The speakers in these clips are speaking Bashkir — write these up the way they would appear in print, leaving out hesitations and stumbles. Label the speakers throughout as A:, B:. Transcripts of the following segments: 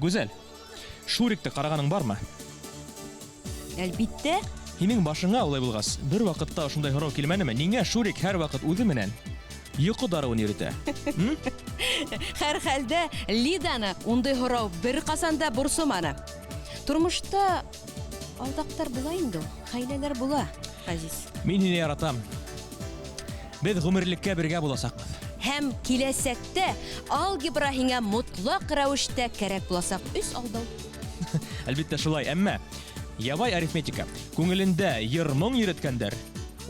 A: Гүзәл, Шурикты ҡарағаның бармы?
B: Әлбиттә.
A: Һинең башыңа улай булғас, бер ваҡытта ошондай һорау килмәнеме? Ниңә Шурик һәр ваҡыт үҙе менән йоҡо дарыуын йөрөтә?
B: Һәр хәлдә Лиданы ундай һорау бер ҡасан да борсоманы. Тормошта алдаҡтар була инде ул, хәйләләр була, Ғәзиз.
A: Мин һине яратам. Беҙ ғүмерлеккә бергә буласаҡбыҙ.
B: Һәм киләсәктә алгебра һиңә мотлаҡ рәүештә кәрәк буласаҡ. Өс алдау.
A: Әлбиттә шулай, әммә ябай арифметика күңелендә йыр-моң йөрөткәндәр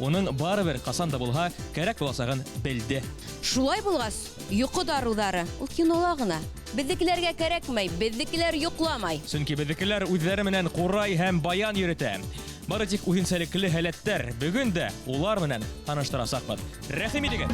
A: уның барыбер ҡасан да булһа кәрәк буласағын белде.
B: Шулай булғас, йоҡо дарыуҙары ул кинола ғына. Беҙҙекеләргә кәрәкмәй, беҙҙекеләр йоҡламай.
A: Сөнки беҙҙекеләр үҙҙәре менән ҡурай һәм баян йөрөтә. Бары тик үҙенсәлекле һәләттәр. Бөгөн дә улар менән таныштырасаҡбыҙ. Рәхим итегеҙ!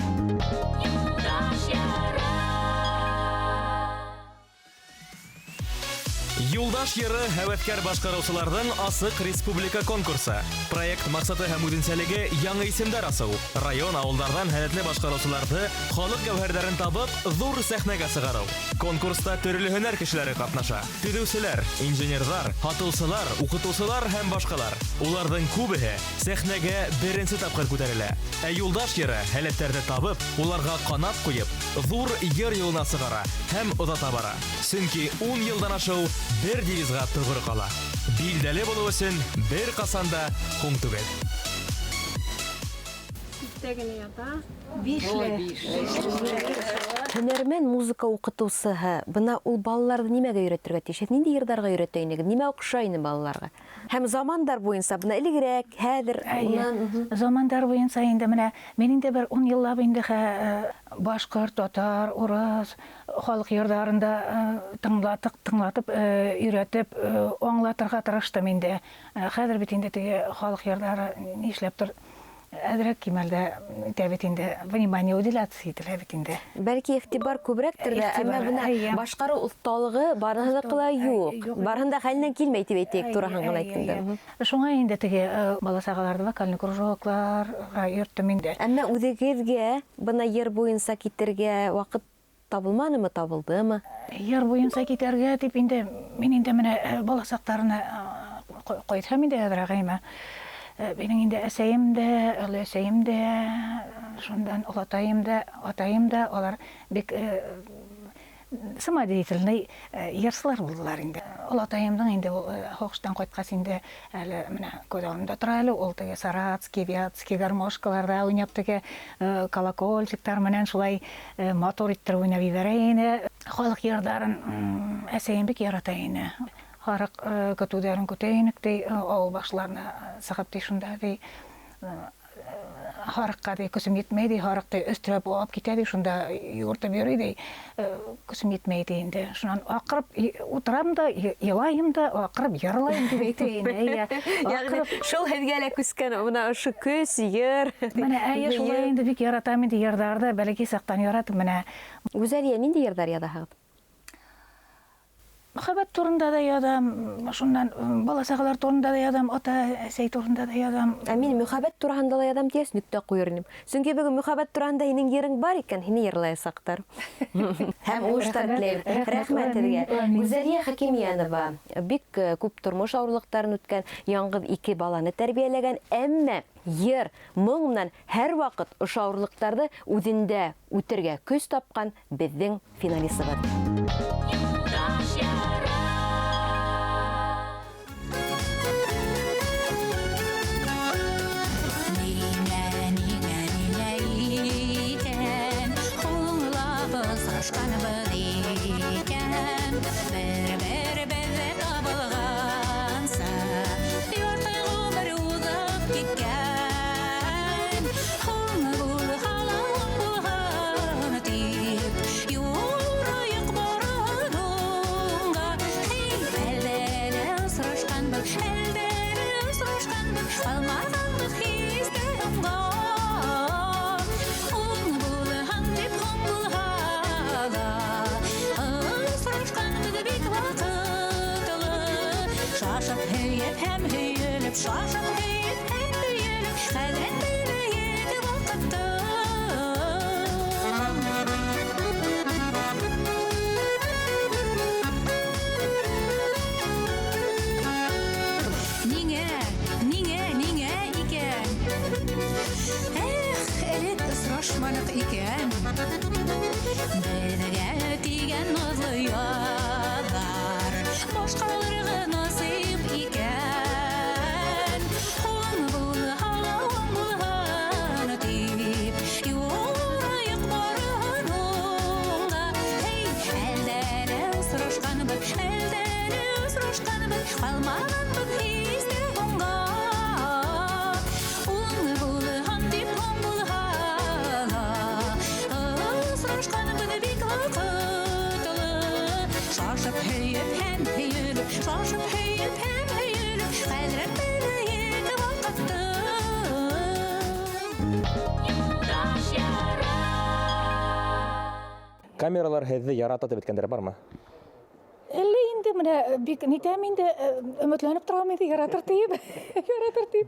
A: Юлдаш йыры һәүәҫкәр башҡарыусыларҙың асыҡ республика конкурсы. Проект маҡсаты һәм үҙенсәлеге яңы исемдәр асыу. Район, ауылдарҙан һәләтле башҡарыусыларҙы, халыҡ гәүһәрҙәрен табып, ҙур сәхнәгә сығарыу. Конкурста төрлө һөнәр кешеләре ҡатнаша. Төҙөүселәр, инженерҙар, һатыусылар, уҡытыусылар һәм башҡалар. Уларҙың күбеһе сәхнәгә беренсе тапҡыр күтәрелә. Ә Юлдаш йыры һәләттәрҙе табып, уларға ҡанат ҡуйып, ҙур йыр юлына сығара һәм оҙата бара. Сөнки ун йылдан ашыу бер девизға тоғро ҡала. Билдәле булыу өсөн бер ҡасан да һуң түгел.
C: Ситтә генә ята.
D: Бишле.
B: Һөнәрмән музыка уҡытыусыһы. Бына ул балаларҙы нимәгә өйрәтергә тейеш? Һеҙ ниндәй йырҙарға өйрәтә инегеҙ? Нимә оҡшай ине балаларға? Һәм замандар буйынса, бына элегерәк, хәҙер, унан.
D: Замандар буйынса инде менә мин инде бер 10 йыллап инде башҡорт, татар, урыҫ халыҡ йырҙарын да тыңлатып, тыңлатып, өйрәтеп, аңлатырға тырыштым инде. Хәҙер бит инде теге халыҡ йырҙары нишләптер әҙерәк кимәлдә итә бит инде, внимание уделяться ителә бит инде.
B: Бәлки иғтибар күберәктер ҙә, әммә бына башҡарыу оҫталығы барыһыныҡы ла юҡ. Барыһын да хәленән килмәй тип әйтәйек, тураһын ғына әйткәндә.
D: Шуңа инде теге бала-сағаларҙы вокальный кружокларға йөрттөм инде.
B: Әммә үҙегеҙгә бына йыр буйынса китергә ваҡыт табылманымы, табылдымы?
D: Йыр буйынса китергә тип инде мин инде менә бала саҡтарына ҡайтһам инде әҙерәк әймә. Минең инде әсәйем дә, оло әсәйем дә, шундан олатайым да, атайым да, алар бик самодеятельный йырсылар булдылар инде. Олатайымдың инде ул һуғыштан ҡайтҡас инде әле менә күҙ алдында тора әле, ул теге саратский, вятский гармошкаларҙа уйнап теге колокольчиктар менән шулай матур иттереп уйнап ебәрә ине. Халыҡ йырҙарын әсәйем бик ярата ине. Һарыҡ көтөүҙәрен көтә инек ти, ауыл башларына сығып ти шунда ти, һарыҡҡа ти көсөм етмәй ти, һарыҡ ти өҫтөрәп алып китә ти, шунда юртып йөрөй ти, көсөм етмәй ти инде. Шунан аҡырып ултырам да, илайым да, аҡырып йырлайым тип әйтә ине. Эйе,
B: Ягъни
D: аҡырып.
B: шул һеҙгә лә күскән, бына ошо көс, йыр.
D: Менә, әйе, шулай инде бик яратам инде йырҙарҙы, бәләкәй саҡтан яратып менә.
B: Гүзәлиә, ниндәй йырҙар яҙаһығыҙ?
D: Мөхәббәт турында да яҙам, шунан бала-сағалар турында да яҙам, ата-әсәй турында да яҙам.
B: Ә мин мөхәббәт тураһында ла яҙам тиәс, нөктә ҡуйыр инем. Сөнки бөгөн мөхәббәт тураһында һинең йырың бар икән, һине йырлаясаҡтар. Һәм уңыштар теләйем. Рәхмәт һеҙгә. Гүзәлиә Хәкимйәнова бик күп тормош ауырлыҡтарын үткән, яңғыҙ ике баланы тәрбиәләгән, әммә йыр, моң менән һәр ваҡыт ошо ауырлыҡтарҙы үҙендә үтергә көс тапҡан беҙҙең финалисыбыҙ.
C: Осрашманыҡ икән. Беҙгә тигән наҙлы яҙҙар башҡаларға насип икән. Уң булһа ла уң булһын тип, юрайыҡ барыһын уңға. Эй, әлдә лә осрашҡанбыҙ, әлдә лә осрашҡанбыҙ, ҡалмағанбыҙ һис тә һуңға. Уң булһын тип һуң булһа ла, осрашҡанбыҙ бик ваҡытлы. Шашып һөйөп һәм һөйөлөп, шашып һөйөп һәм һөйөлөп, ҡәҙерләп беләйек ваҡытты. Юлдаш йыры.
A: Камералар һеҙҙе ярата тип әйткәндәр бармы?
D: Әллә инде менә бик нитәм инде, өмөтләнеп торам инде, яратыр тип. Яратыр тип.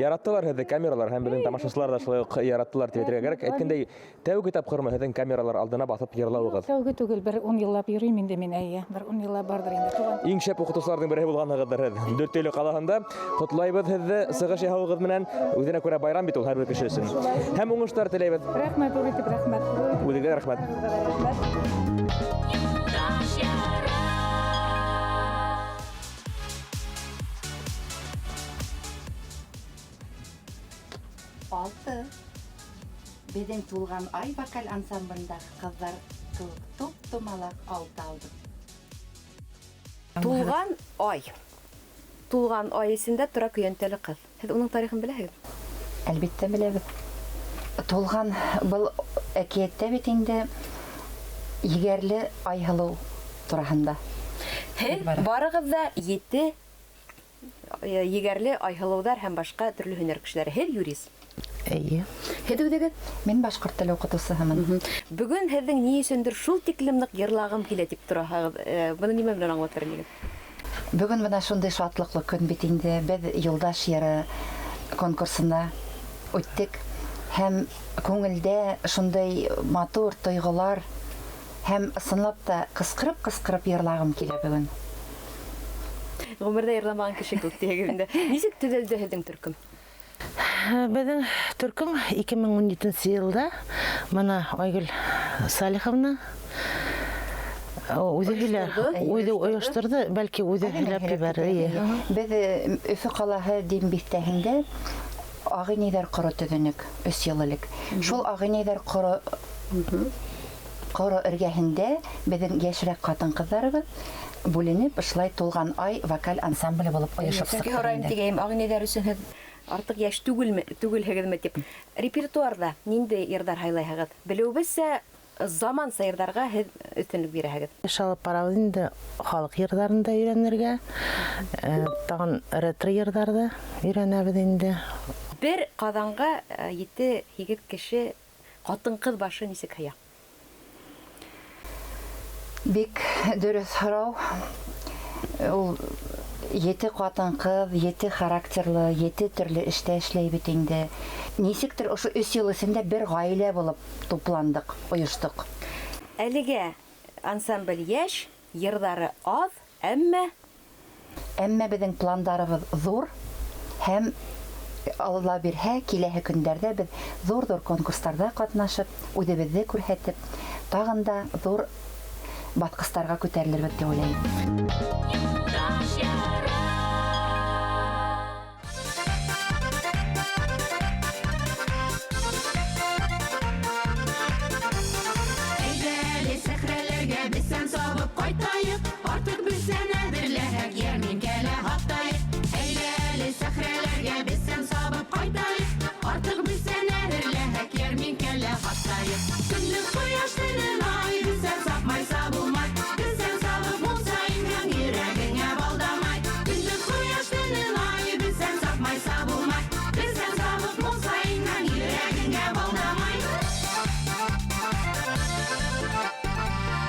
A: Яраттылар һеҙҙе камералар һәм беҙҙең тамашасылар ҙа шулай уҡ яраттылар тип әйтергә кәрәк. Әйткәндәй, тәүге тапҡырмы һеҙҙең камералар алдына баҫып йырлауығыҙ?
D: Тәүге түгел, бер 10 йыллап йөрөйм инде мин, әйе. Бер 10 йыллап барҙыр инде. Туған.
A: Иң шәп уҡытыусыларҙың береһе булғанһығыҙҙыр һеҙ. Дүртөйлө ҡалаһында ҡотлайбыҙ һеҙҙе сығыш яһауығыҙ менән. Үҙенә күрә байрам бит ул һәр бер кеше өсөн. Һәм уңыштар теләйбеҙ.
D: Рәхмәт, ҙур итеп рәхмәт.
A: Үҙегеҙгә рәхмәт.
D: Рәхмәт.
C: Юлдаш йыры.
E: 6. Беҙҙең Тулған Ай вокаль ансамблендәге ҡыҙҙар кеүек туп-тумалаҡ 6 алдыҡ.
B: Тулған Ай. Тулған Ай эсендә тора көйәнтәле ҡыҙ. Һеҙ уның тарихын беләһегеҙме?
E: Әлбиттә беләбеҙ. Тулған был әкиәттә бит инде егәрле Айһылыу тураһында.
B: Һеҙ
E: Бара.
B: барығыҙ ҙа 7 егәрле Айһылыуҙар һәм башҡа төрлө һөнәр кешеләре. Һеҙ юрист.
F: Эйе.
B: Һеҙ үҙегеҙ?
E: Мин башҡорт теле уҡытыусыһымын.
B: Бөгөн һеҙҙең ни өсөндөр шул тиклем ныҡ йырлағым килә тип тораһығыҙ. Быны нимә менән аңлатыр инегеҙ?
E: Бөгөн бына шундай шатлыҡлы көн бит инде. Беҙ Юлдаш йыры конкурсына үттек. Һәм күңелдә шундай матур тойғолар һәм ысынлап та ҡысҡырып-ҡысҡырып йырлағым килә бөгөн.
B: Ғүмерҙә йырламаған кеше күп тиһегеҙ инде. Нисек төҙөлдө һеҙҙең төркөм?
F: Беҙҙең төркөм ике мең ун етенсе йылда бына Айгөл Салиховна үҙе һөйләр,
B: Ойошторҙо.
F: үҙе ойошторҙо, бәлки үҙе
E: Әле
F: һөйләп
E: һөйләп
F: ебәрер,
E: ебәрер.
F: эйе.
E: Беҙ Өфө ҡалаһы Дим биҫтәһендә ағинәйҙәр ҡоро төҙөнөк өс йыл элек. Шул ағинәйҙәр ҡоро эргәһендә беҙҙең йәшерәк ҡатын-ҡыҙҙарыбыҙ бүленеп, ошолай Тулған Ай вокаль ансамбле булып ойошоп
B: Сөнки
E: сыҡты
B: һорайым
E: инде.
B: тигәйем, ағинәйҙәр өсөн һеҙ артыҡ йәш түгелме, түгелһегеҙме тип. Репертуарҙа ниндәй йырҙар һайлайһығыҙ? Белеүебеҙсә, заманса йырҙарға һеҙ өҫтөнлөк бирәһегеҙ.
F: Эш алып барабыҙ инде халыҡ йырҙарын да өйрәнергә, тағын ретро йырҙарҙы өйрәнәбеҙ инде.
B: Бер ҡаҙанға ете-һигеҙ кеше ҡатын-ҡыҙ башы нисек һыя?
E: Бик дөрөҫ һорау. Ул ете ҡатын-ҡыҙ, ете характерлы, ете төрлө эштә эшләй бит инде. Нисектер ошо өс йыл эсендә бер ғаилә булып тупландыҡ, ойоштоҡ.
B: Әлегә ансамбль йәш, йырҙары аҙ, әммә
E: Әммә беҙҙең пландарыбыҙ ҙур һәм Алла бирһә, киләһе көндәрҙә беҙ ҙур-ҙур конкурстарҙа ҡатнашып, үҙебеҙҙе күрһәтеп, тағын да ҙур баҫҡыстарға күтәрелербеҙ тип уйлайым.
C: Юлдаш йыры.
G: Әйҙә әле сәхрәләргә бесән сабып ҡайтайыҡ, артыҡ бесән әҙерләһәк, йәрминкәлә һатайыҡ. Әйҙә әле сәхрәләргә бесән сабып ҡайтайыҡ, артыҡ бесән әҙерләһәк, йәрминкәлә һатайыҡ. Көндөҙ ҡояш төнөн ай, бесән сапмайса булмай, бесән сабып мунса инһәң, йөрәгеңә балдамай. Көндөҙ ҡояш төнөн ай, бесән сапмайса булмай, бесән сабып мунса инһәң, йөрәгеңә балдамай.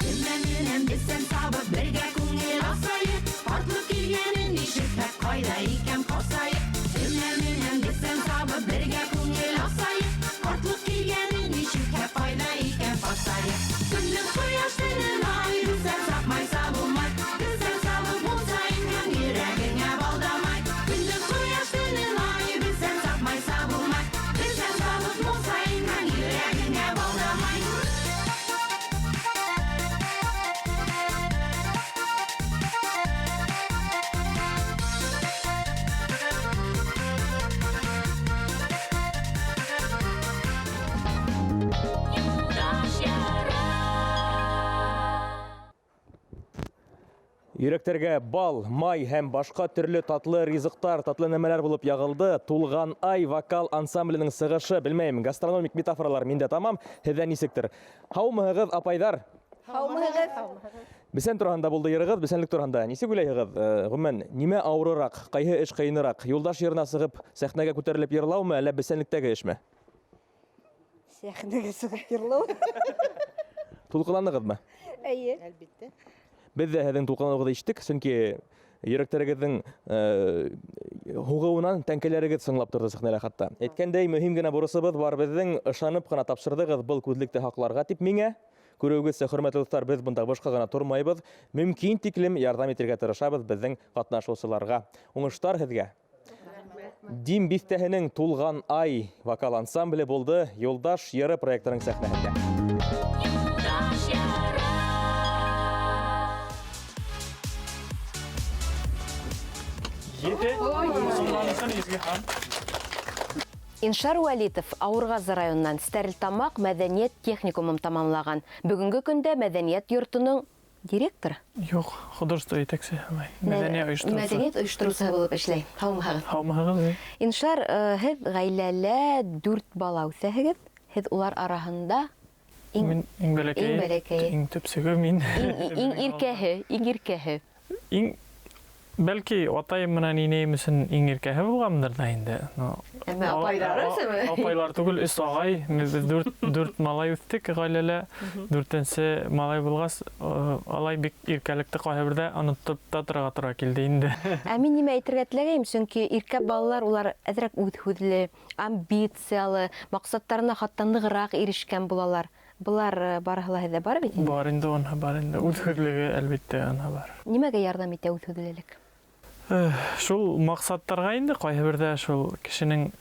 G: Кемдән менән бесән сабып бергә күңел асайыҡ, ҡартлыҡ килгәнен ишетһәк, ҡайҙа икән ҡасайыҡ. Кемдән менән бесән сабып бергә күңел асайыҡ, ҡартлыҡ килгәнен ишетһәк, ҡайҙа икән ҡасайыҡ. Көндөҙ ҡояш төнөн ай, бесән сапмайса булмай, бесән сабып мунса инһәң, йөрәгеңә балдамай. Көндөҙ ҡояш төнөн ай, бесән сапмайса булмай, бесән сабып мунса инһәң, йөрәгеңә
A: Йөрәктәргә бал, май һәм башҡа төрлө татлы ризыҡтар, татлы нәмәләр булып яғылды. Тулған ай вокал ансамбленең сығышы, белмәйем, гастрономик метафоралар миндә тамам, һеҙҙә нисектер. Һаумыһығыҙ, апайҙар?
B: Һаумыһығыҙ.
A: Бесән тураһында булды йырығыҙ, бесәнлек тураһында. Нисек уйлайһығыҙ? Ғөмүмән, нимә ауырыраҡ, ҡайһы эш ҡыйыныраҡ? Юлдаш йырына сығып, сәхнәгә күтәрелеп йырлаумы, әллә бесәнлектәге эшме?
H: Сәхнәгә сығып йырлау.
A: Тулҡынланығыҙмы?
H: Эйе.
F: Әлбиттә.
A: Беҙ ҙә һеҙҙең тулҡынланыуығыҙҙы ишеттек, сөнки йөрәктәрегеҙҙең һуғыуынан тәңкәләрегеҙ сыңлап торҙо сәхнәлә хатта. Әйткәндәй, мөһим генә бурысыбыҙ бар беҙҙең, ышанып ҡына тапшырҙығыҙ был күҙлекте һаҡларға тип миңә. Күреүегеҙсә, хөрмәтле дуҫтар, беҙ бында бушҡа ғына тормайбыҙ. Мөмкин тиклем ярҙам итергә тырышабыҙ беҙҙең ҡатнашыусыларға. Уңыштар һеҙгә. Дим биҫтәһенең Тулған ай вокал ансамбле булды Юлдаш йыры проектының сәхнәһендә.
C: Юлдаш йыры.
I: Ете. Мосолмансын изге хан.
B: Иншар Вәлитов Ауырғазы районынан Стәрлетамаҡ мәҙәниәт техникумын тамамлаған. Бөгөнгө көндә мәҙәниәт йортоноң директоры.
I: Юҡ, художество етәксе, алай. Мәҙәниәт ойоштороусы.
B: Мәҙәниәт ойоштороусыһы булып эшләй. Һаумыһығыҙ.
I: Һаумыһығыҙ.
B: Иншар, һеҙ ғаиләлә 4 бала үҫәһегеҙ. Һеҙ улар араһында
I: Мин иң бәләкәйе,
B: иң бәләкәйе.
I: Иң төпсөгө мин.
B: Иң иркәһе, иң иркәһе.
I: Иң бәлки атайым менән инәйем өсөн иң иркәһе булғандыр ҙа инде. Но
B: Әммә апайлар өсөнмө?
I: Апайлар түгел, өс ағай. Беҙ дүрт малай үҫтек ғаиләлә. Дүртенсе малай булғас, алай бик иркәлекте ҡайһы берҙә онотоп та торорға тура килде инде.
B: Ә мин нимә әйтергә теләгәйем, сөнки иркә балалар улар әҙерәк үҙ һүҙле, амбициялы, маҡсаттарына хатта нығыраҡ ирешкән булалар. Былар барыһы ла һеҙҙә бар бит инде?
I: Бар инде, уныһы бар инде. Үҙ һүҙлеге, әлбиттә, уныһы бар.
B: Нимәгә ярҙам итә үҙ һүҙлелек?
I: Шул маҡсаттарға инде ҡайһы берҙә шул кешенең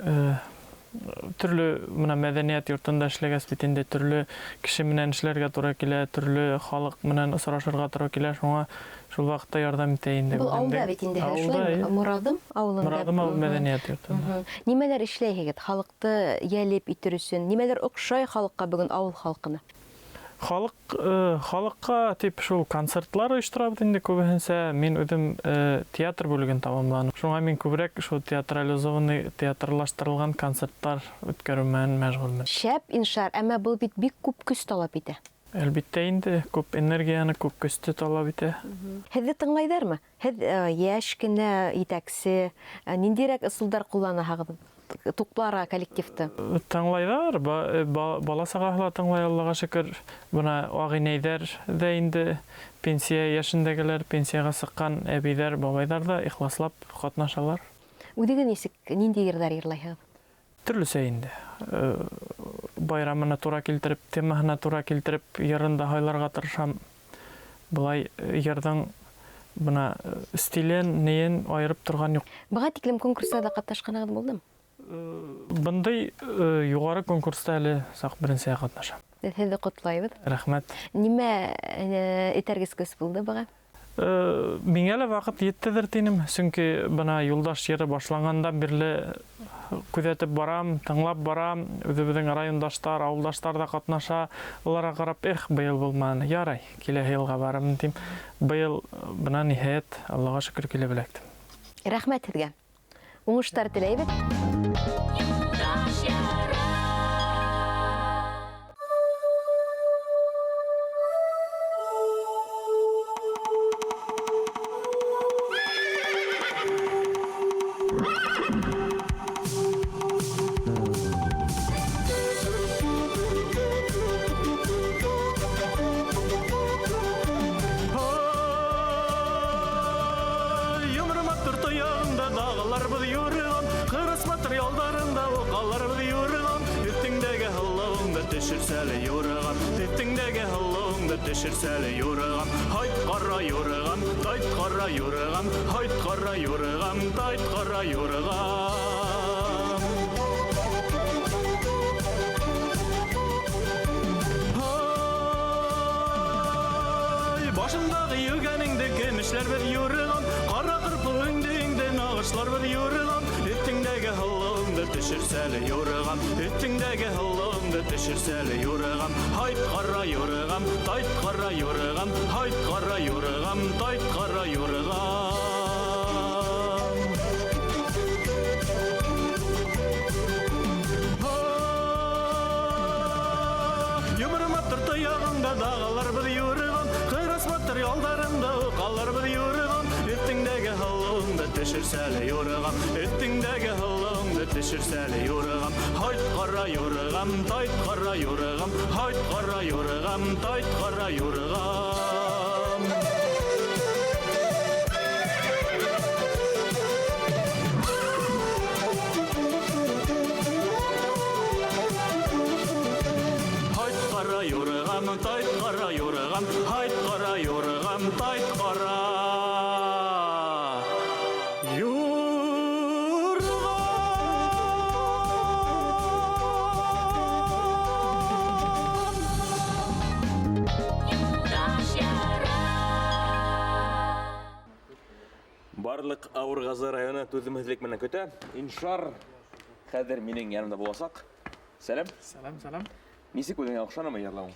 I: төрлө бына мәҙәниәт йортонда эшләгәс бит инде төрлө кеше менән эшләргә тура килә, төрлө халыҡ менән осрашырға тура килә, шуңа шул ваҡытта ярҙам итә инде.
B: Был ауылда бит инде,
I: Ауылда,
B: шулаймы?
I: эйе.
B: Морадым ауылында.
I: Морадым ауыл мәҙәниәт йортонда.
B: Нимәләр эшләйһегеҙ халыҡты йәлеп итер өсөн? Нимәләр оҡшай халыҡҡа бөгөн ауыл халҡына?
I: Халыҡҡа тип шул концертлар ойошторабыҙ инде күбеһенсә. Мин үҙем театр бүлеген тамамланым. Шуңа мин күберәк шул театрализованный, театрлаштырылған концерттар үткәреү менән мәшғүлмен.
B: Шәп, Иншар, әммә был бит бик күп көс талап итә.
I: Әлбиттә инде, күп энергияны, күп көстө талап итә.
B: Һеҙҙе тыңлайҙармы? Һеҙ йәш кенә етәксе, ниндәйерәк ысулдар ҡулланаһығыҙ туҡларға коллективты?
I: Тыңлайҙар, бала сағаһы ла тыңлай, Аллаға шөкөр. Бына ағинәйҙәр ҙә инде пенсия йәшендәгеләр, пенсияға сыҡҡан әбейҙәр, бабайҙар ҙа ихласлап ҡатнашалар.
B: Үҙегеҙ нисек, ниндәй йырҙар йырлайһығыҙ?
I: Төрлөсә инде. Байрамына тура килтереп, темаһына тура килтереп, йырын да һайларға тырышам. Былай йырҙың бына стилен, нейен айырып торған юҡ.
B: Быға тиклем конкурстарҙа ҡатнашҡанығыҙ булдымы?
I: Бындай юғары конкурста әле саҡ беренсегә ҡатнашам.
B: Беҙ һеҙҙе ҡотлайбыҙ.
I: Рәхмәт.
B: Нимә этәргес көс булды быға?
I: Миңә лә ваҡыт еттелер тинем, сөнки бына Юлдаш йыры башланғандан бирле күҙәтеп барам, тыңлап барам. Үҙебеҙҙең райондаштар, ауылдаштар да ҡатнаша. Уларға ҡарап, эх, быйыл булманы, ярай, киләһе йылға барам тим. Быйыл бына ниһайәт, Аллаға шөкөр, килеп эләктем.
B: Рәхмәт һеҙгә. Уңыштар теләйбеҙ.
C: Юлдаш йыры.
J: Төшөрсәле юрыгам, һайт ҡара юрыгам, тайт ҡара юрыгам, һайт ҡара юрыгам, тайт ҡара юрыгам. Һай, башыңдағы йүгәнеңде көмөшләрбеҙ юрыгам, ҡара ҡырпы өңдөңдө нағышларбыҙ юрыгам, өҫтөңдәге һылыуыңды төшөрсәле юрыгам, Өҫтөңдәге һылыуыңды төшөрсәле юрыгам. Һайт ҡара юрыгам, тайт ҡара юрыгам, һайт ҡара юрыгам, тайт ҡара юрыгам. Йомро матур тояғыңда дағаларбыҙ юрыгам, Ҡырас батыр ялдарыңда уҡаларбыҙ юрыгам. Өҫтөңдәге һылыуыңды төшөрсәле юрыгам, Өҫтөңдәге һылыуыңды төшөрсәле юрыгам. Һайт ҡара юрыгам, тайт ҡара юрыгам, һайт ҡара юрыгам, тайт ҡара юрыгам. Һайт ҡара юрыгам, тайт ҡара юрыгам, һайт ҡара юрыгам, тайт ҡара юрғам.
A: Барлыҡ Ауырғазы районы түҙемһеҙлек менән көтә. Иншар хәҙер минең янымда буласаҡ. Сәләм.
I: Сәләм, сәләм.
A: Нисек үҙеңә оҡшанымы йырлауың?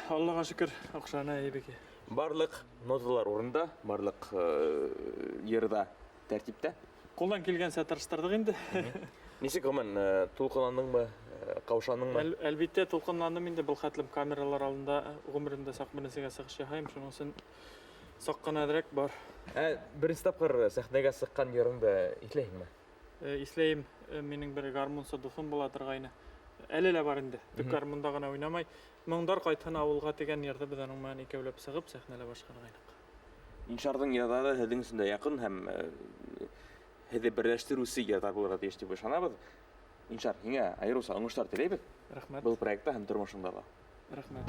I: Аллаға шөкөр, оҡшаны, әйбеке.
A: Барлыҡ ноталар урында, барлыҡ йырҙа тәртиптә.
I: Ҡулдан килгәнсә тырыштырҙыҡ инде.
A: Нисек ғөмүмән, тулҡынландыңмы, ҡаушаныңмы?
I: Әлбиттә тулҡынландым инде, был хәтлем камералар алдында ғүмеремдә саҡ беренсегә сығыш яһайым, шуның өсөн саҡ ҡына әҙерәк бар.
A: Беренсе тапҡыр сәхнәгә сыҡҡан йырыңды иҫләйһеңме?
I: Иҫләйем, минең бер гармунсы дуҫым була торғайны. Әле лә бар инде, тик гармунда ғына уйнамай. Моңдар ҡайтһын ауылға тигән йырҙы беҙ уның менән икәүләп сығып сәхнәлә башҡарғайныҡ.
A: Иншарҙың йырҙары һеҙҙең өсөн дә яҡын һәм һеҙҙе берләштереүсе йырҙар булырға тейеш тип ышанабыҙ. Иншар, һиңә айырыуса уңыштар теләйбеҙ.
I: Рәхмәт.
A: Был проектта һәм тормошоңда ла.
I: Рәхмәт.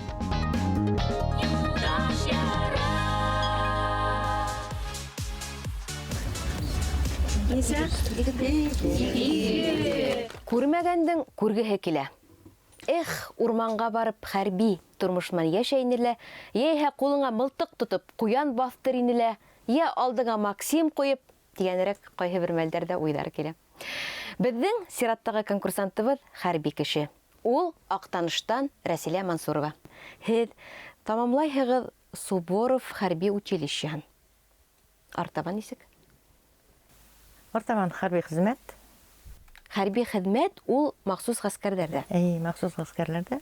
B: Күрмәгәндең күргеһе килә. Эх, урманға барып хәрби тормош менән йәшәй ине лә, йәйһә ҡулыңа мылтыҡ тотоп ҡуян баҫтыр ине лә, йә алдыңа Максим ҡуйып тигәнерәк ҡайһы бер мәлдәрҙә уйҙар килә. Беҙҙең сираттағы конкурсантыбыҙ хәрби кеше. Ул Аҡтаныштан Рәсилә Мансурова. Һеҙ тамамлайһығыҙ Суворов хәрби училищеһын. Артабан нисек?
F: Артабан хәрби хеҙмәт.
B: Хәрби хеҙмәт ул махсус ғәскәрҙәрҙә.
F: Эйе, махсус ғәскәрҙәрҙә.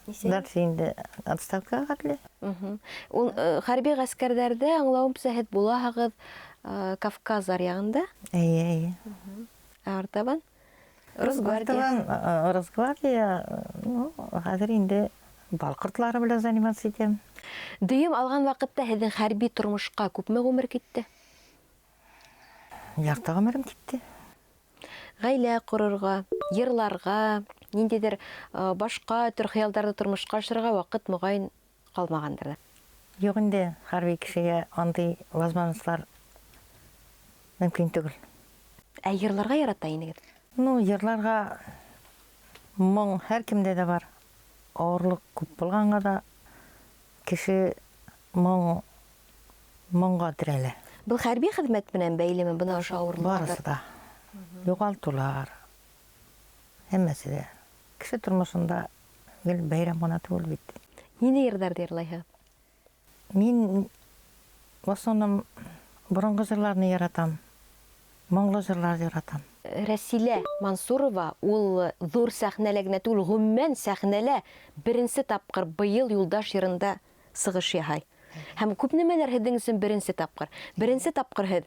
B: Нисә?
F: Дальше инде отставкаға хәтле.
B: Ул хәрби ғәскәрҙәрҙә, аңлауымса, һеҙ булаһығыҙ Кавказ аръяғында?
F: Эйе, эйе.
B: Ә артабан? Росгвардия.
F: Артабан Росгвардия, ну, хәҙер инде бал ҡортлары белән заниматься итәм.
B: Дөйөм алған ваҡытта һеҙҙең хәрби тормошҡа күпме ғүмер китте?
F: Ярты ғүмерем китте.
B: Ғаилә ҡорорға, йырларға, ниндәйҙер башҡа төр хыялдарҙы тормошҡа ашырырға ваҡыт моғайын ҡалмағандыр ҙа.
F: Юҡ инде, хәрби кешегә андый возможностьлар мөмкин түгел.
B: Ә йырларға ярата инегеҙ?
F: Ну, йырларға моң һәр кемдә дә бар. Ауырлыҡ күп булғанға да кеше моңға терәлә.
B: Был хәрби хеҙмәт менән бәйлеме бына ошо ауырлыҡтар?
F: Барыһы да. Юғалтыулар, һәммәһе дә. Кеше тормошонда гел бәйрәм ғына түгел бит.
B: Ниндәй йырҙарҙы йырлайһығыҙ?
F: Мин в основном боронғо йырларны яратам, моңло йырларҙы яратам.
B: Рәсилә Мансурова ул ҙур сәхнәлә генә түгел, ғөмүмән сәхнәлә беренсе тапҡыр быйыл Юлдаш йырында сығыш яһай. Һәм күп нәмәләр һеҙҙең өсөн беренсе тапҡыр. Беренсе тапҡыр һеҙ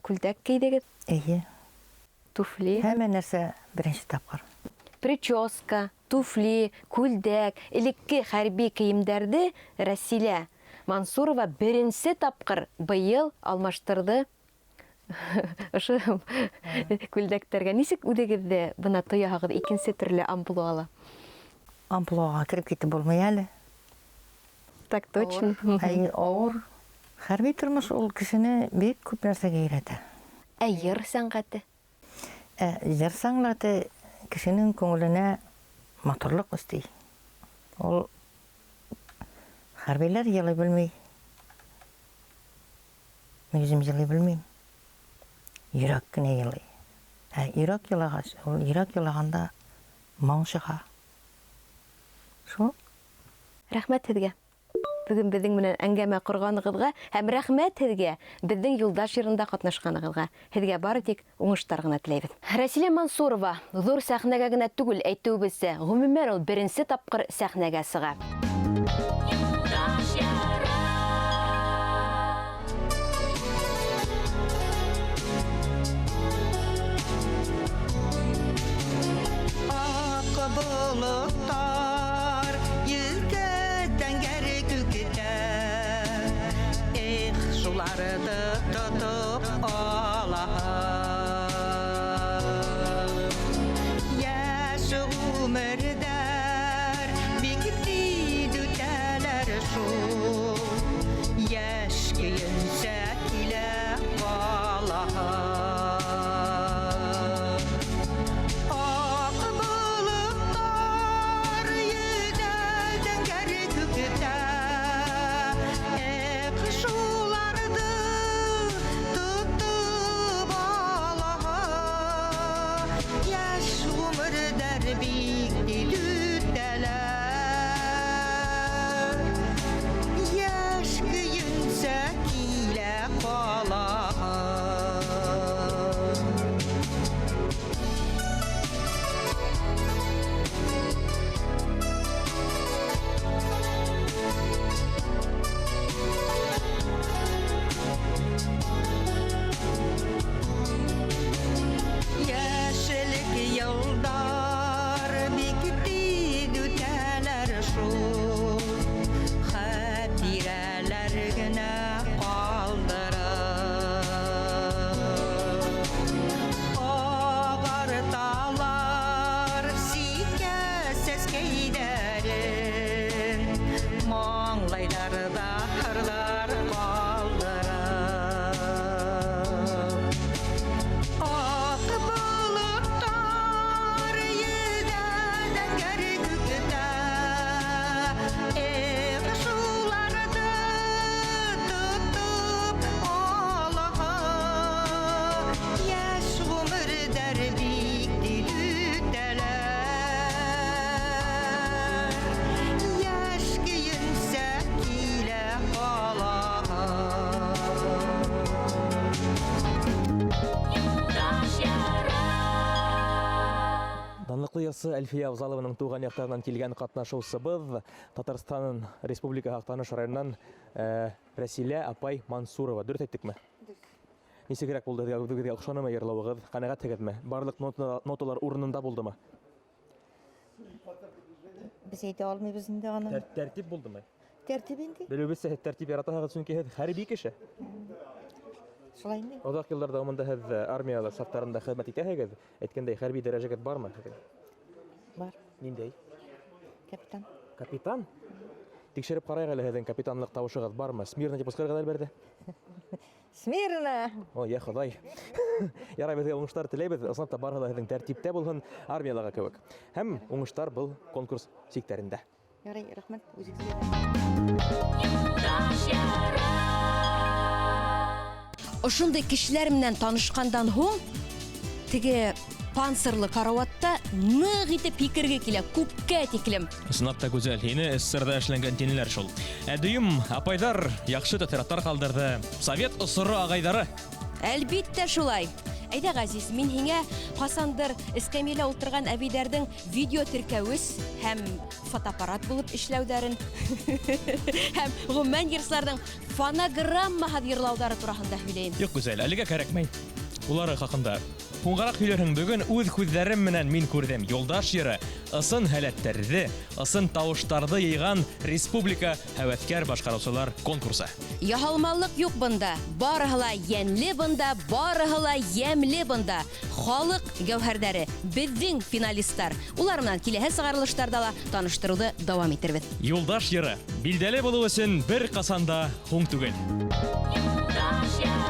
B: күлдәк кейҙегеҙ?
F: Эйе.
B: Туфли.
F: Һәммә нәрсә беренсе тапҡыр.
B: Прическа, туфли, күлдәк, элекке хәрби кейемдәрҙе Рәсилә Мансурова беренсе тапҡыр быйыл алмаштырҙы. Ошо күлдәктәргә. Нисек үҙегеҙҙе бына тояһығыҙ икенсе төрлө амплуала?
F: Амплуаға кереп китеп булмай әле.
B: Так точно.
F: Ауыр. Әй, ауыр. Хәрби тормош ул кешене бик күп нәрсәгә өйрәтә.
B: Ә йыр сәнғәте?
F: Ә йыр сәнғәте кешенең күңеленә матурлыҡ өҫтәй. Ул хәрбиләр йылый белмәй. Мин үҙем йылый белмәйем. Йөрәк кенә йылый. Ә йөрәк йылагач, ул йөрәк йылаганда моң чыга. Шул.
B: Рәхмәт һеҙгә. Бөгөн беҙҙең менән әңгәмә ҡорғанығыҙға һәм рәхмәт һеҙгә беҙҙең Юлдаш йырында ҡатнашҡанығыҙға. Һеҙгә бары тик уңыштар ғына теләйбеҙ. Рәсилә Мансурова ҙур сәхнәгә генә түгел, әйтеүебеҙсә, ғөмүмән ул беренсе тапҡыр сәхнәгә сыға.
C: Юлдаш йыры.
H: Ак болытлар йөзгә зәңгәр күктә, Эх, шуларны тотып алаһың. Яшь гомерләр бик тиз үтәләр шул, Яшь көенсә килә калаһың. Ак болытлар йөзә зәңгәр күктә, Эх, шуларны тотып алаһың. Яшь гомерләр бик тиз үтәләр, Яшь көенсә килә калаһың. Яшьлек еллар бик тиз үтәләр шул, Хатирәләр генә калдырып. Агарталар сикә сәскәйләрен, Маңлайларда һырлар калдырып. Ак болытлар йөзә зәңгәр күктә, Эх, шуларны тотып алаһың. Яшь гомерләр бик тиз үтәләр, Яшь көенсә килә калаһың.
C: Юлдаш йыры.
A: Данлыҡлы йырсы Әлфиә Авзалованың тыуған яҡтарынан килгән ҡатнашыусыбыҙ Татарстан Республикаһы Аҡтаныш районынан Рәсилә апай Мансурова. Дөрөҫ әйттекме? Нисегерәк булды һеҙгә, үҙегеҙгә оҡшанымы йырлауығыҙ? Ҡәнәғәтһегеҙме? Барлыҡ ноталар урынында булдымы?
K: Беҙ әйтә алмайбыҙ инде аны.
A: Тәртип булдымы?
K: Тәртип инде.
A: Белеүебеҙсә, һеҙ тәртип яратаһығыҙ, сөнки һеҙ хәрби кеше.
K: Шулай инде.
A: Оҙаҡ йылдар дауамында һеҙ армияла сафтарында хеҙмәт итәһегеҙ. Әйткәндәй, хәрби дәрәжәгеҙ бармы һеҙҙең?
K: Бар.
A: Ниндәй?
K: Капитан.
A: Капитан? Тикшереп ҡарайыҡ әле, һеҙҙең капитанлыҡ тауышығыҙ бармы? Смирно тип ҡысҡырығыҙ әлбиттә.
K: Смирно!
A: О, йә Хоҙай. Ярай, беҙгә уңыштар теләйбеҙ. Ысынлап та барыһы ла һеҙҙең тәртиптә булһын, армиялағы кеүек. Һәм уңыштар был конкурс сиктәрендә.
K: Ярай, рәхмәт үҙегеҙгә.
C: Юлдаш йыры.
B: Ошондай кешеләр менән танышҡандан һуң теге панцирлы караватта ныҡ итеп һикерге килә, күпкә тиклем.
A: Ысынлап та гүзәл, һине СССРҙа эшләнгән тинеләр шул. Ә дөйөм апайҙар яҡшы тәьҫораттар ҡалдырҙы. Совет осоро ағайҙары.
B: Әлбиттә шулай. Әйҙә, Ғәзиз, мин һиңә ҡасандыр эскәмйәлә ултырған әбейҙәрҙең видео теркәүес һәм фотоаппарат булып эшләүҙәрен һәм ғөмүмән йырсыларҙың фонограммаһыҙ йырлауҙары тураһында һөйләйем.
A: Юҡ, Гүзәл, әлегә кәрәкмәй. Улары хаҡында һуңғараҡ һөйләрһең. Бөгөн үҙ күҙҙәрем менән мин күрҙем. Юлдаш йыры ысын һәләттәрҙе, ысын тауыштарҙы йыйған республика һәүәҫкәр башҡарыусылар конкурсы.
B: Яһалмалыҡ юҡ бында, барыһы ла йәнле бында, барыһы ла йәмле бында. Халыҡ гәүһәрҙәре, беҙҙең финалисттар. Улар менән киләһе сығарылыштарҙа ла таныштырыуҙы дауам итербеҙ.
A: Юлдаш йыры билдәле булыу өсөн бер ҡасан да һуң түгел.
C: Юлдаш йыры.